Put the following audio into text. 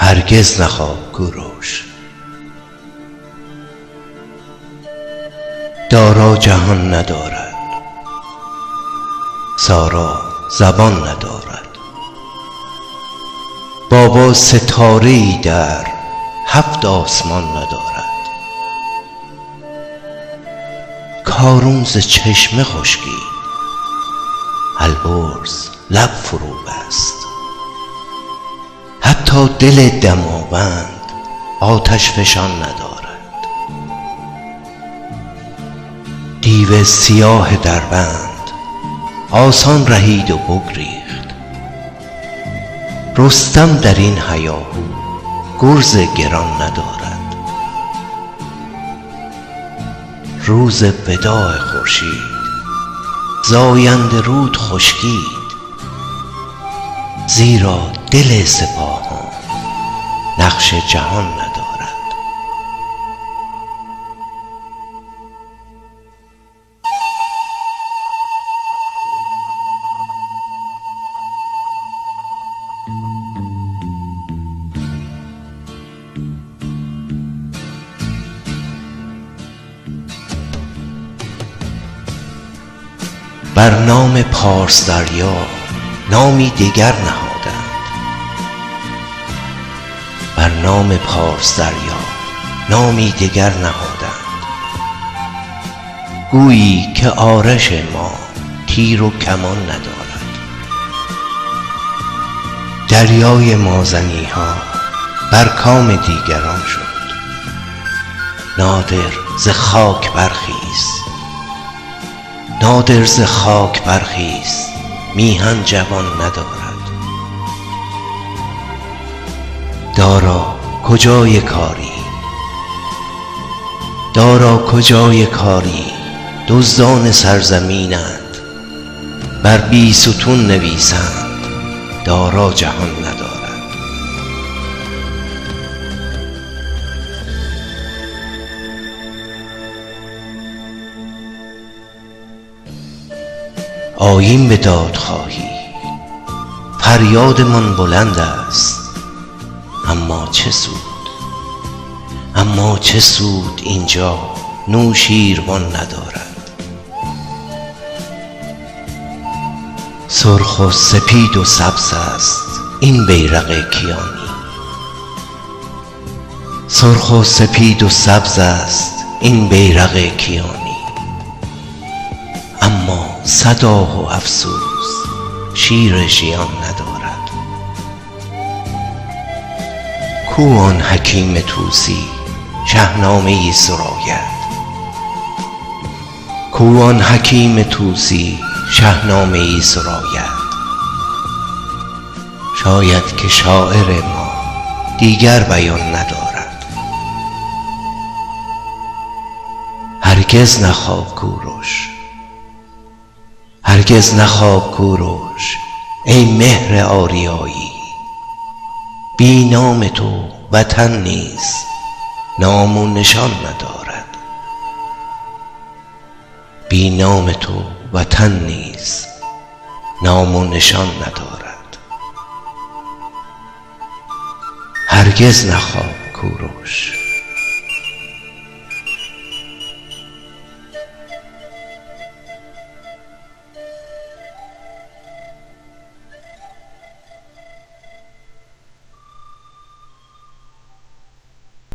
هرگز نخواب کوروش. دارا جهان ندارد، سارا زبان ندارد. بابا ستاره ای در هفت آسمان ندارد. کارون ز چشمه خشکید، البرز لب فرو بست. حتی دل دماوند آتش فشان ندارد. دیو سیاه دربند آسان رهید و بگریخت. رستم در این هیاهو گرز گران ندارد. روز وداع خورشید زاینده رود خشکید، زیرا دل سپاهان نقش جهان ندارد. بر نام پارس دریا نامی دگر نهادند. بر نام پارس دریا نامی دگر نهادند. گویی که آرش ما تیر و کمان ندارد. دریای مازنی ها بر کام دیگران شد. نادر ز خاک برخیز، نادر ز خاک برخیز، میهن جوان ندارد. دارا کجای کاری، دارا کجای کاری، دزدان سرزمینند. بر بیستون نویسند دارا جهان ندارد. آییم به دادخواهی، فریادمان بلند است. اما چه سود، اما چه سود اینجا نوشیروان ندارد. سرخ و سپید و سبز است این بیرق کیانی. سرخ و سپید و سبز است این بیرق کیانی. اما صد آه و افسوس شیر ژیان ندارد. کو آن حکیم طوسی شهنامه ای سراید. کو آن حکیم طوسی شهنامه ای سراید. شاید که شاعر ما دیگر بیان ندارد. هرگز نخواب کوروش، هرگز نخواب کوروش، ای مهر آریایی. بی نام تو وطن نیز نام و نشان ندارد. بی نام تو وطن نیز نام و نشان ندارد. هرگز نخواب کوروش.